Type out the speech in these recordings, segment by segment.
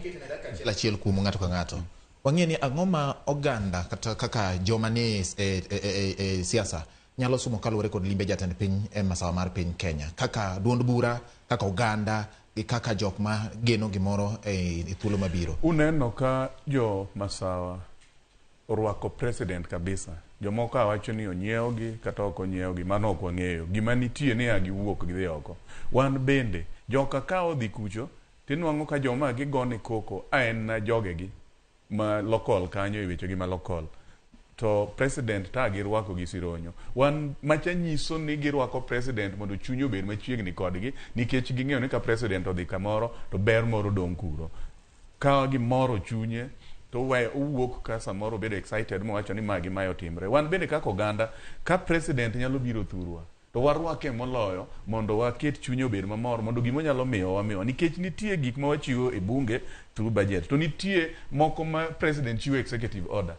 Achiel achiel kuom ng'ato ka ng'ato. Wang'e ni ang'o ma oganda kata kaka joma ni e siasa nyalo sumo kaluwore kod limbe jatend piny e masawa mar piny Kenya, kaka duond bura, kaka oganda gi kaka jok ma geno gimoro e thuolo mabiro. Uneno ka jo masawa orwako president kabisa. Jomoko awacho ni onyiewgi kata ok onyiewgi, mano ok wang'eyo. Gima nitie ni a giwuok gidhi oko. Wan bende, joka ka odhi kucho, tinwang'o ka joma gigone koko a en na jogegi ma local kanyo e wechegi ma local. To president ta girwako gi sironyo. Wan macha nyiso ni girwako president mondo chunye obed machiegni kodgi, nikech ging'eyo ni ka president odhi kamoro to ber moro dong' kuro. Ka gimoro chunye to we owuok ka samoro obedo excited mowacho ni ma gi mae otimre. Wan bende kaka oganda, ka president nyalo biro thurwa, to warwake moloyo mondo waket chunye obed mamor, mondo gima onyalo miyowa wamiwa. Nikech nitie gik ma wachiwo e bunge through budget, to nitie moko ma president chiwo executive order.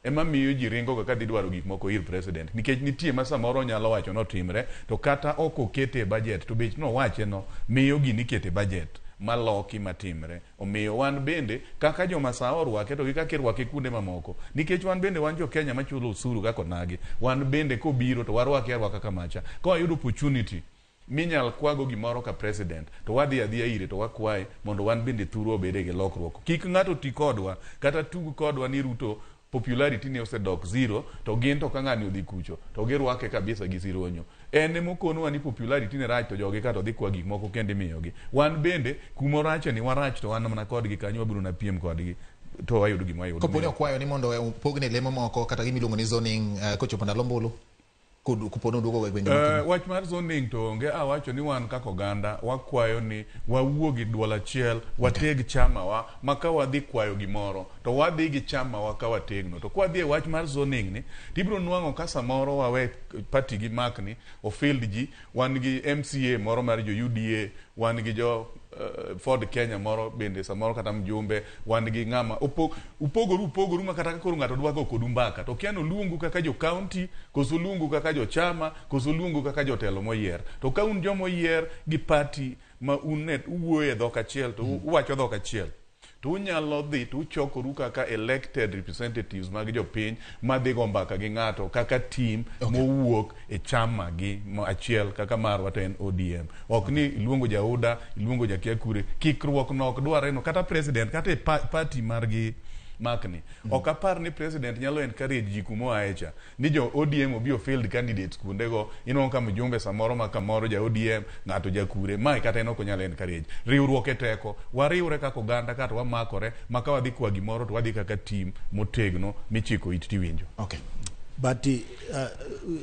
Ema miyo ji ringo ga kadhi dwaro gik moko ir president. Nikech nitie ma samoro onyalo wacho notimre, to kata ok okete e budget, to bech nowache no, miyo gini ikete e budget maloki matimre. Omiyo wan bende, kaka jomasawa orwake to gi kaka irwake kuonde mamoko. Nikech wan bende wan jo Kenya machulo osuru kaka onagi. Wan bende kobiro to warwake arwaka kamacha. Ka wayudo opportunity minyal kwago gimoro ka president, to wadhi adhiya ire to wakwaye mondo wan bende thurwa obede gi lokruok. Kik ng'ato ti kodwa, kata tug kodwa ni Ruto popularity ne osedok zero, to gin to ka ng'ani odhi kucho, to girwake kabisa gi sironyo. En emokonwa ni popularity ne rach to jogi ka to dhi kwa gik moko kendo imiyogi. Wan bende, kumorache ni warach to wan mana kodgi kanyo wabiro na piem kodgi to wayudo gima wayudo. Kapo ni okwayo ni mondo opogne lemo moko kata gima iluongo ni zoning kochopo ndalo ombulu, kopo ni oduogo e gwenge Wach mar zoning to onge. Awacho ni wan kaka oganda wakwayo ni wawuo gi duol achiel, wateg chama wa, ma ka wadhi kwayo gimoro to wadhi gi chama wa ka wategno. To kwadhi e wach mar zoning ni, tibiro nwang'o ka samoro wawe party gi makni ofield ji, wan gi MCA moro mar jo UDA, wan gi jo Ford Kenya moro bende samoro kata mjumbe, wan gi ng'ama upogoru upogoru ma kata ka koro ng'ato dwa go kodu mbaka to kia ni oluongu kaka jo county koso oluongu kaka jo chama koso oluongu kaka jotelo moyier. To ka un joma oyier gi party ma un ne uwuoyo e dhok achiel to uwacho dhok achiel, to unyalo dhi to uchokoru kaka elected representatives mag jopiny madhi go mbaka gi ng'ato kaka team mowuok e chama gi achiel kaka marwa to en ODM. Ok ni iluongo ja UDA, iluongo jakia kure, kikruok no ok dwarre no kata president kata e party margi makni. Ok apar ni president nyalo encourage ji kuma oaye cha ni jo ODM obi ofield candidates kuondego. Inwang'o ka mjumbe samoro ma kamoro ja ODM, ng'ato jakure, mae kata en ok onyal encourage. Riwruok e teko, wariwre kaka oganda kato wamakore ma ka wadhi kwa gimoro to wadhi kaka team motegno michiko it tiwinjo. But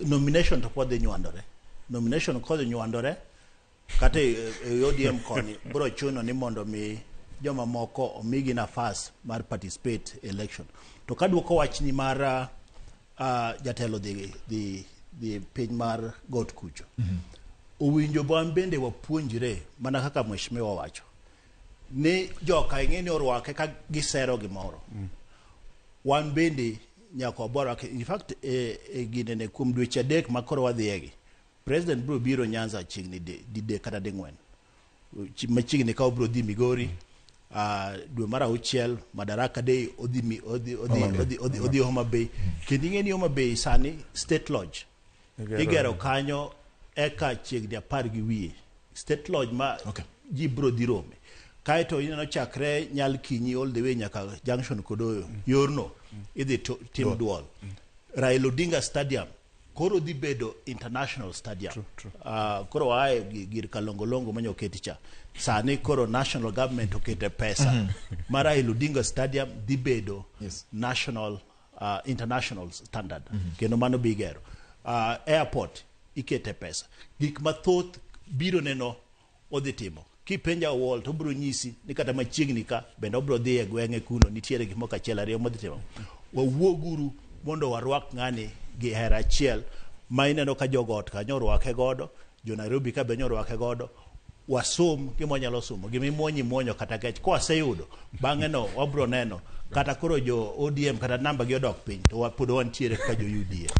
nomination to pod dhi nywandore. Nomination kodhi nywandore, kata e ODM koni biro chuno ni mondo mi joma moko omigi nafas mar participate e election. To kaduoko wachni mar jatelo dhi piny mar got kucho. Owinjo wan bende wapuonjre mana kaka mheshimiwa wacho ni joka ing'e ni orwake ka gisero gimoro. Wan bende nyaka waborwake. In fact, e ginene kuom dweche 3 ma koro wadhiyegi, president biro biro Nyanza chiegni didek kata ding'wen. Machiegni ka obiro dhi Migori, dwe mar 6 Madaraka Day odhi Homa Bay. Kendo ing'e ni Homa Bay sani State Lodge igero kanyo eka chiegni 10 gi wiye. State Lodge ma ji biro dhi rome. Kaeto ineno chakre Nyalkinyi all the way nyaka Junction Kodoyo. Yorno idhi tim duol. Raila Odinga Stadium koro dhi bedo international stadium. True. Koro ae gir kalongolongo manyo oketi cha. Sani koro national government okete pesa. Ma Raila Odinga Stadium dhi bedo national, international standard. Kendo mano bigero. Airport ikete pesa. Gik mathoth biro neno odhi timo. Kipenja Owuor to obiro nyisi ni kata machiegni ka bende obiro dhi e gweng'e kuno nitiere gik moko achiel ariyo modhi timo. Wawuoguru mondo warwak ng'ani gi hera achiel ma ineno ka jogot kanyo orwake godo, jo Nairobi ka be orwake godo. Wasom gima wanyalo somo, gima imuonyo imuonyo kata kech. Kwaseyudo, bang'e no wabro neno kata koro jo ODM kata namba gi odok piny to pod wantiere kaka jo UDA.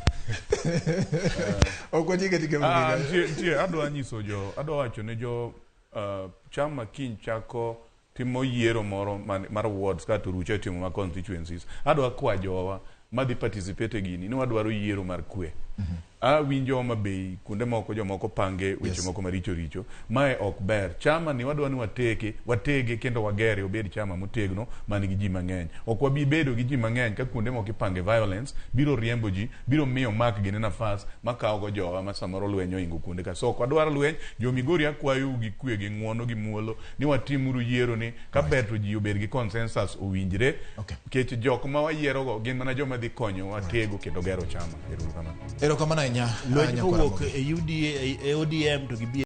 Ok watiek atika mogik. Nitie, adwa nyiso jo, adwa wacho ne jo chama kiny chako timo yiero moro mar wards kato rucha timo ma constituencies. Adwa kwa jowa madhi participate e gini ni wadwaro yiero mar kwe. Awinjo Homa Bay kuonde moko jomoko pange weche moko maricho richo. Mae ok ber. Chama ni wadwa ni wateke, watege kendo wagere obed chama motegno man gi ji mang'eny. Ok wabi bedo gi ji mang'eny ka kuonde moko ipange violence, biro riembo ji, biro miyo mak gini nafas makawo go jowa ma samoro lweny ohingo kuonde ka. So ok wadwar lweny. Jo Migori akwayou gi kwe gi ng'uono gi muolo ni watimuru yiero ni ka ber to ji obed gi consensus owinjre. Nikech jok ma wayiero go gin mana joma dhi konyowa tego kendo gero chama. Ero uru kamano. Erokamano ahinya. Lweny Nyakwar kowuok Ramogi. e UDA, e ODM to gibi